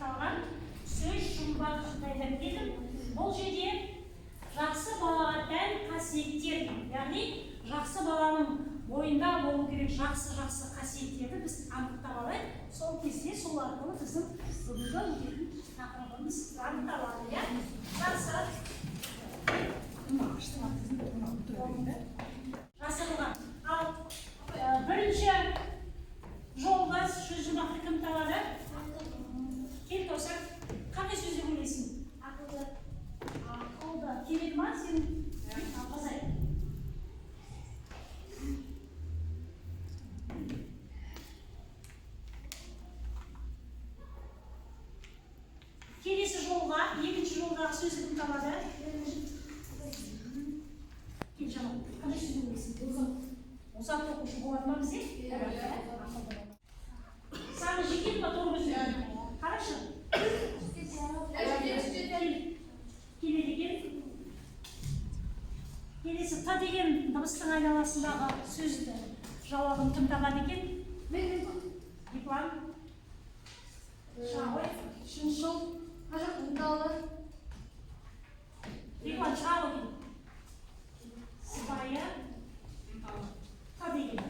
сақталған сөз жұмбақ дайындап келдім. Бұл жерде жақсы балаға тән қасиеттер, яғни жақсы баланың бойында болу керек жақсы-жақсы қасиеттерді біз анықтап алайық. Сол кезде сол арқылы біздің бүгінгі өтетін тақырыбымыз анықталады, иә? Жақсы. Жасырылған. Ал бірінші жолда сөз жұмбақты кім табады? Кел, Кәусар. Қандай сөз деп ойлайсың? Ақылды. Ақылды. Келеді ма сен? Ал, жазайық. Келесі жолға, екінші жолдағы сөзді кім табады? Кел, Жамал. Қандай сөз деп ойлайсың? Озат оқушы болады ма бізде? Болады, иә? Ақылды болады. Саны жетеді ма торгүзге? Қарашы. Келеді екен. Келесі Т деген дыбыстың айналасындағы сөзді жауабын кім табады екен? Диплан. Шыға ғой. Шыншыл, ынталы. Диплан шыға ғой. Сыпайы. Т деген.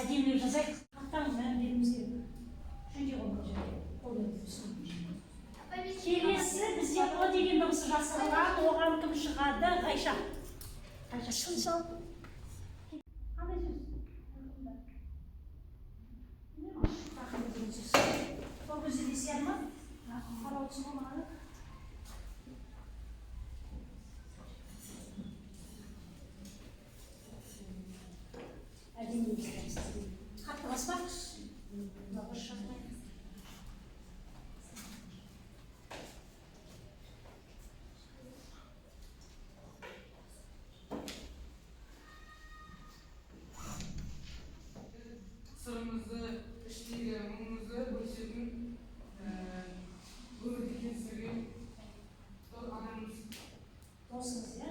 Әдемілеп жазайық. Қатаң мән беруіміз керек. Жөнде ғой бұл жерде. Қолмен түсін. Келесі бізде О деген дыбысы жасырылған, оған кім шығады? Ғайша. Ғайша. Шыншыл. Қандай сөз? Ақылды деген сөз. Сол көзде де сияды ма? Қарап отырсың ғой маған. Әдемі емес. Қатты баспа. Мына дұрыс жазбай. Сырымызды, іштегі мұңымызды бөлісетін, өмірде кездескен адамымыз. Досыңыз, иә?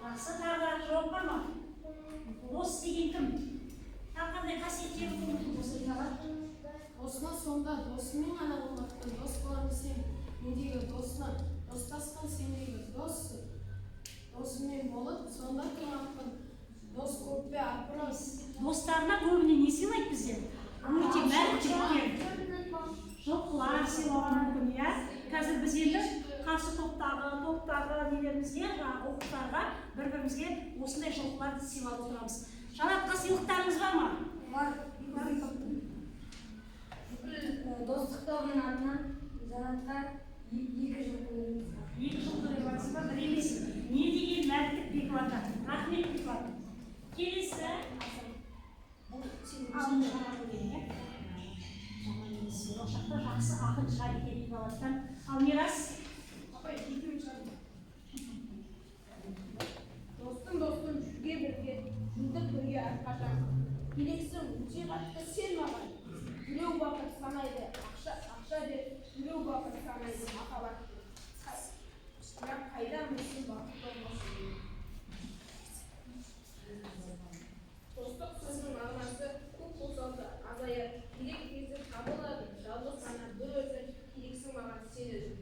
Жақсы, тағы да жауап бар ма? Дос деген кім? Тағы қандай қасиеттері болуы мүмкін дос деген адам? Осына сонда досыммен ғана болмақтан, дос боламын сен мендегі досынан, достасқан сендегі доссың, досыммен болып сонда тұрмақпын, дос көп пе апырым. Достарына көбіне не сыйлайды бізде? Өте мәрт жігіттер. Жылқылар сыйлауы мүмкін, иә? Қазір біз енді қарсы топтағы нелерімізге, жаңағы оқушыларға бір-бірімізге осындай жылқыларды сыйлап отырамыз. Жанатқа сыйлықтарыңыз бар ма? Бар. Бүкіл достық тобының атынан Жанатқа екі жылқы береміз. Екі жылқы беріп жатсыз ба? Бір емес. Не деген мәрттік Бекуатқа. Рахмет, Бекуат. Келесі. Бұл сен өзің шығарады деген, иә? Жаман емес. Болашақта жақсы ақын шығады екен Бекуаттан. Ал Мирас? Апай, екеуін шығардым. Достым, достым, жүрге бірге, жүрдік бірге әрқашан. Керексің өте қатты сен маған. Біреу бақыт санайды, ақша, ақша деп, біреу бақыт санайды, махаббат деп. Бірақ қайдан білсін бақыт болмасын деп. Достық сөзінің мағынасы көп болса да азаяр. Керек кезде табылады, жалғыз ғана бір өзің, керексің маған сен өзің.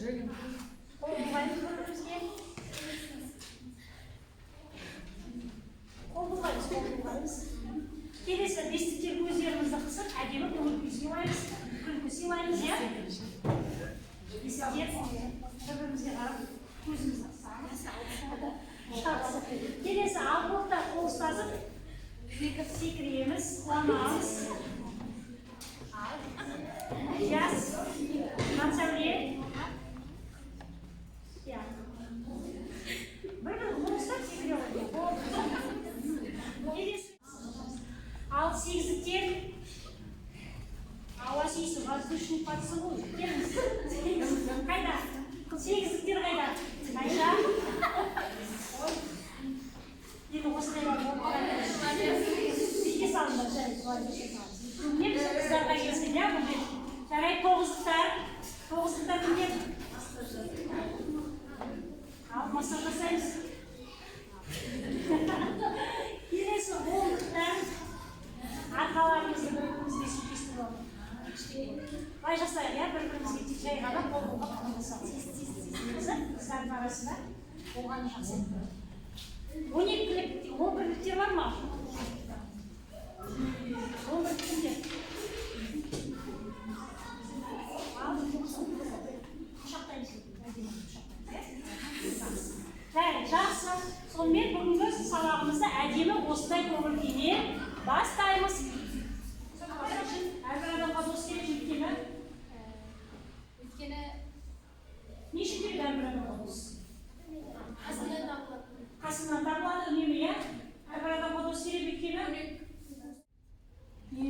Қол бұлғаймыз бір бірімізге. Қол бұлғаймыз, қол бұлғаймыз. Келесі бестіктер, көздерімізді қысып, әдемі көңіл күй сыйлаймыз, күлкі сыйлаймыз, иә. Бестіктер бір бірімізге қарап көзімізді қысамыз. Жақсы. Келесі алтылықтар, қол ұстасып секіреміз, қуанамыз. Ал Жас, Жансәуле, иә, бір бір қол ұстап секіре ғой. Келесі, ал сегіздіктер, ауа сүйісу, воздушный поцелуй. Келіңіз. Қайда сегіздіктер, қайда? Айша. Ой, енді осындайлар болып қалады. Биге салыңдар, жарайды, былай биге салыңыз. Не, біздің қыздарға келсін, иә, бұл рет. Жарайды, тоғыздықтар, тоғыздықтар кімдер? Ал массаж жасаймыз. Келесі ондықтар, арқаларымызды бір бірімізге сүйкестіріп алып, былай жасайық, иә, бір бірімізге тек жай ғана қол бұлғап амандасамыз. Негізі қыздардың арасында болғаны жақсы. 12-лік, 11-ліктер бар ма? 11 кімдер? Ал құшақтаймыз, әдемі құшақтаймыз, иә. Жарайды, жақсы. Сонымен, бүгінгі сабағымызды әдемі осындай көңіл күймен бастаймыз. Үшін әрбір адамға дос керек. Өйткені Өйткені не үшін керек әрбір адамға дос? Қасынан табылады. Қасынан табылады үнемі, иә. Әрбір адамға дос керек, өйткені не?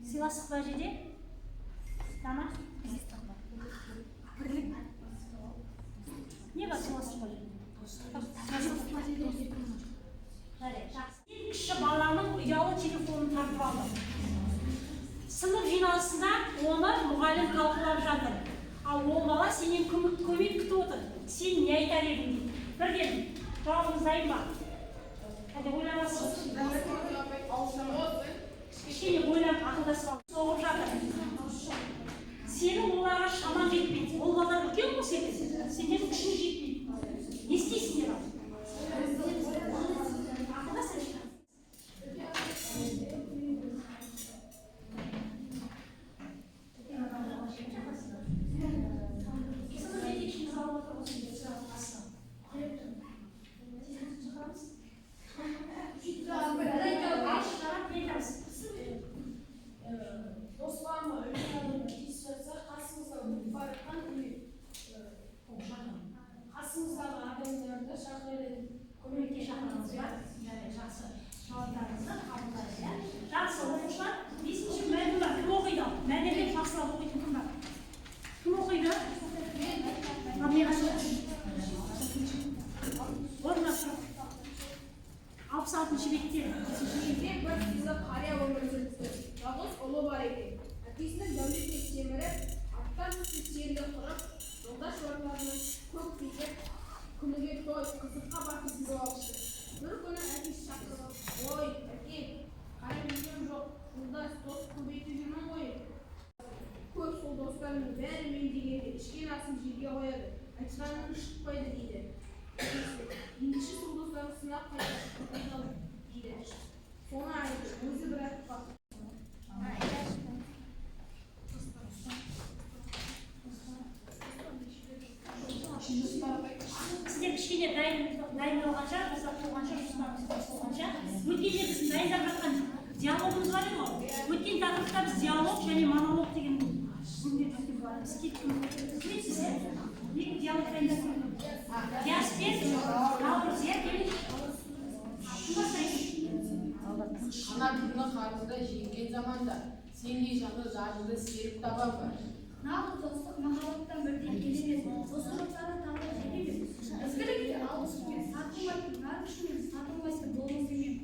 Сыйластық бар жерде дана бірлік. Не бар сыйластық бар жерде? Жарайды, жақсы. Ең кіші баланың ұялы телефонын тартып алды. Сынып жиналысында оны мұғалім талқылап жатыр. Ал ол бала сенен көмек күтіп отыр. Сен не айтар едің дейді. Бірден жауабыңыз дайын ба? Әлде ойланасыз? Кішкене ойланып, ақылдасып ал. Соғып жатыр. Сенің оларға шамаң жетпейді. Ол балалар үлкен ғой сенен. Сендердің күшің жетпейді. Не істейсіңдер ал? Ақылдасыңызшы. Сынып жетекшіміз алып отыр ғой сендер сұрақ астына. Шақырамыз. Ал, Жанат, не айтамыз? Досқа ма, үлкен адамдар тиісіп жатса, қасымыздан өтіп бара жатқан или қасымыздағы адамдарды шақырар едім. Көмекке шақырамыз ба? Жарайды, жақсы. Жауаптарыңызды қабылдаймыз, иә. Жақсы, оқушылар, бесінші мәтін бар. Кім оқиды? Мәнерлеп, жақсылап оқитын кім бар? Кім оқиды? Ал, Мирас, оқышы. Орнына тұр. 66-шы бетте. Елде бір сыйлы қария өмір сүріпті. Жалғыз ұлы бар екен. Әкесінің дәулетіне семіріп, аттан түсіп серігі құрып, жолдас жораларына көк билеп, күніге той, қызыққа батып жүріп алыпты. Бір күні әкесі шақырып алып: «Ой, әке, қаракөзім жоқ, жолдас, дос көбейтіп жүрмін ғой. Көп сол достарымның бәрі мен дегенде ішкен асын жерге қояды, айтқанынан шықпайды», — дейді. Әкесі: «Ендеше сол достарың сынап қайталым», — дейді. Соны айтып, өзі бір атқа Сіздер кішкене дайындалғанша, жасап болғанша, жоспарымыз қосылғанша, өткенде біздің дайындап жатқан диалогымыз бар еді ғой. Өткен тақырыпта біз диалог және монолог деген бөлімдерді өткен болатынбыз. Кеттім. Білесіз, иә? Екі диалог дайындап көрдік. Диас пен Наурыз, иә, келіңіз. Кім бастайды? Қанатыңды қарызда жеңген заманда сендей жанды жарымды серік таба ма? Нағыз достық махаббаттан бірдей келе ме? Осы жоспары тағы жете ме? Ізгілікке алғышымен сатылмайтын, нар күшімен сатылмайтын болмысымен.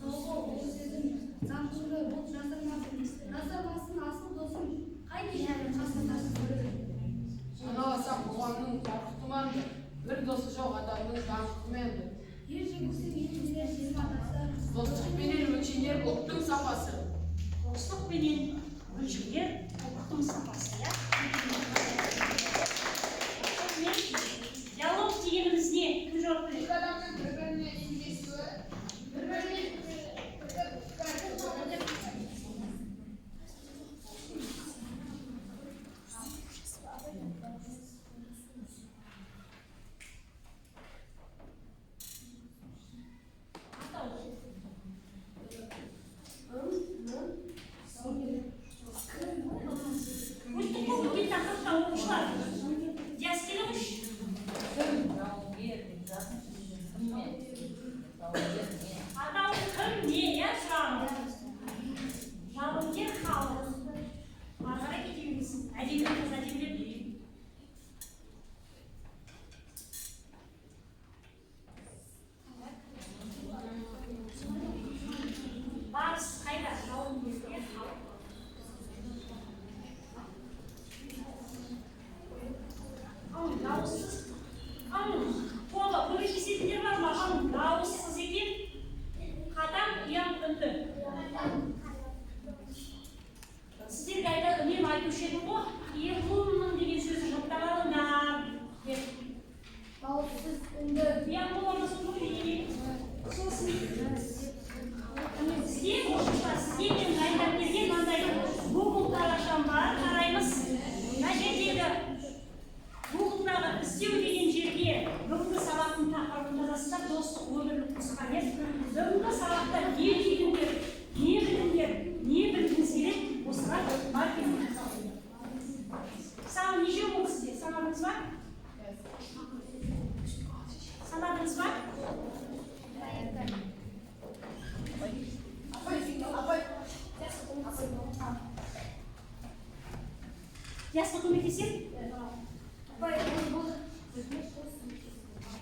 Соңғы ұлы сөзім, заңқылы бұлт жасырмасын, жасырмасын асыл досым, қай кешерім қасында көрдім. Саналасақ қоғамның жарқы тұманды, бір досы жоқ адамның даңқы күмәнді. Ер жеңгісі мен билер жиырма атасы. Достықпенен өлшенер ұлттың сапасы. Достықпенен өлшенер ұлттың сапасы, иә.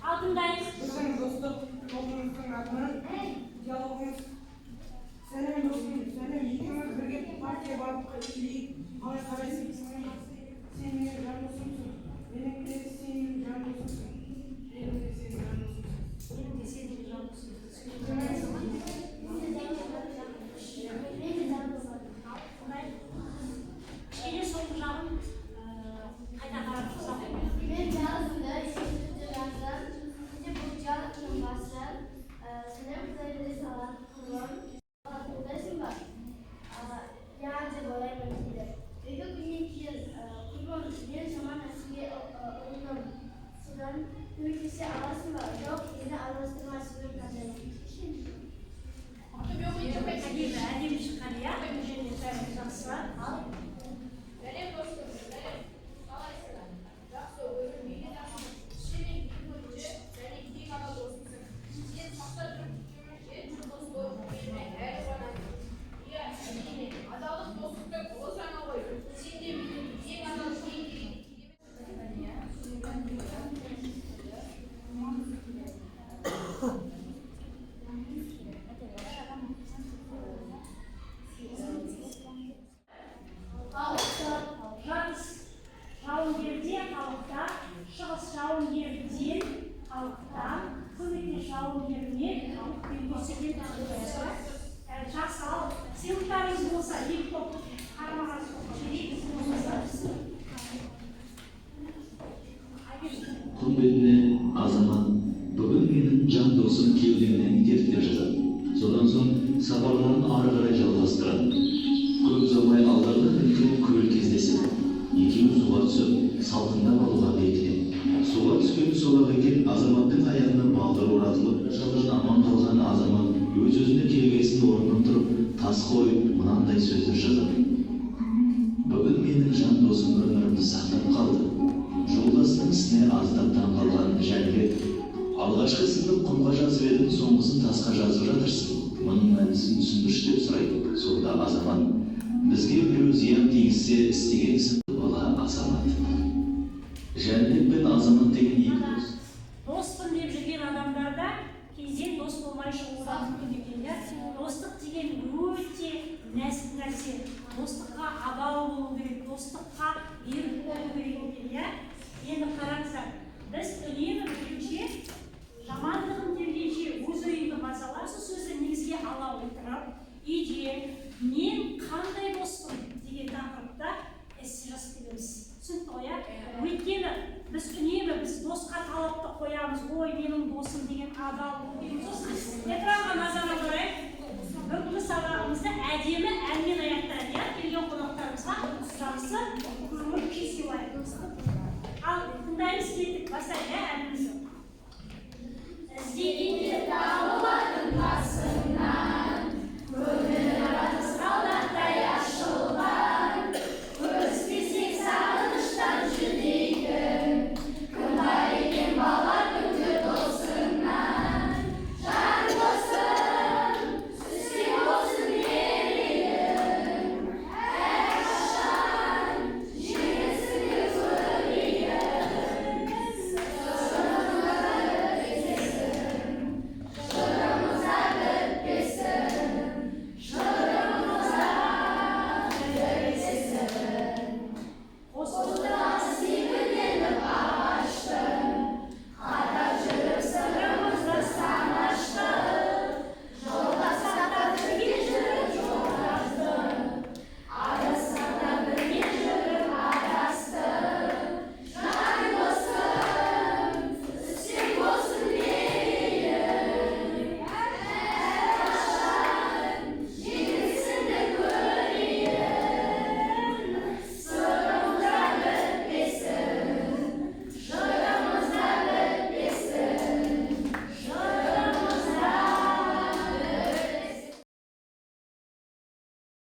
Ал, тыңдаймыз. Біздің достық тобымыздың атынан диалогымыз. Сәлем, досым, сәлем! Екеуміз бірге паркке барып келейік, қалай қарайсың? Сен менің жан досымсың, менің де сенің жан досымсың, менің де сенің жан досымсың. Менің де сенің жан досымсың. Мен де жан досым. Ал, тыңдайық. Кішкене соңғы жағын қайта қарап шықсақ. Мен жазды, сөзді жаздым. Бізде бұл диалогтың басы. Сәлем, Құдайды саған, құрбым. Қолдайсың ба? Иә деп ойлаймын, дейді. 2 күннен кейін құрбым, мен жаман нәрсеге ұрындым. Содан көмектесе аласың ба? Жоқ, мені араластырма, сенің проблемаң. Әдемі, әдемі шыққан, иә? Бұл жерде бәрі жақсы. Ал, Сәлем, достым, сәлем! Қалайсың? Жақсы, өзім неге жақсымын? Сенен ең өтші және ең адал досымсың. Сен сақта жүріп, екеуміз жеті жыл дос болып жүргеніме әлі қуанамын. Иә, әрине, адалдық достықтың ұлы заңы ғой. Сен де менің ең адал, ең деген керемет. Ал жатыс жауынгерде халықта, шығыс жауынгерден халықтан, көмектес жауынгеріне халық деген. Жақсы, ал сыйлықтарыңыз болса, екі топ қарама қарсы топқа жіберейік. Болмаса, Әйгерім. Құм бетіне Азамат: «Бүгін менің жан досым кеудемнен итерді», – деп жазады. Содан соң сапарларын ары қарай жалғастырады. Көп ұзамай алдарынан үлкен көл кездеседі. Екеуі суға түсіп, салқындап алуға бекінеді. Суға түскені сол-ақ екен, Азаматтың аяғына балдыр оратылып, ажалдан аман қалған Азамат өз өзіне келгесін орнынан тұрып, тас қойып, мынандай сөздер жазады: «Бүгін менің жан досым өмірімді сақтап қалды». Жолдасының ісіне аздап таң қалған Жәнібек: «Алғашқы ісіңді құмға жазып едің, соңғысын тасқа жазып жатырсың, мұның мәнісін түсіндірші», – деп сұрайды. Сонда Азамат: «Бізге біреу зиян тигізсе, істеген ісін бала Азамат». Жәнібек пен Азамат деген екі дос. Доспын деп жүрген адамдарда кейде дос болмай шығуы да мүмкін екен, иә? Достық деген өте нәзік нәрсе. Достыққа адал болу керек, достыққа берік болу керек екен, иә? Енді қараңыздар, біз үнемі білгенше, жамандығын тергенше, өз ойыңды мазала. Осы сөзді негізге ала отырып, үйде «Мен қандай доспын?» деген тақырыпта эссе жазып келеміз. Түсінікті ғой, иә? Өйткені біз үнемі біз досқа талапты қоямыз: «Ой, менің досым деген адал болу керек». Сосын экранға назар аударайық. Бүгінгі сабағымызды әдемі әнмен аяқтайық, иә? Келген қонақтарымызға жақсы көңіл күй сыйлайық. Ал, тыңдаймыз, кеттік, бастайық, иә, әнімізді. Іздеген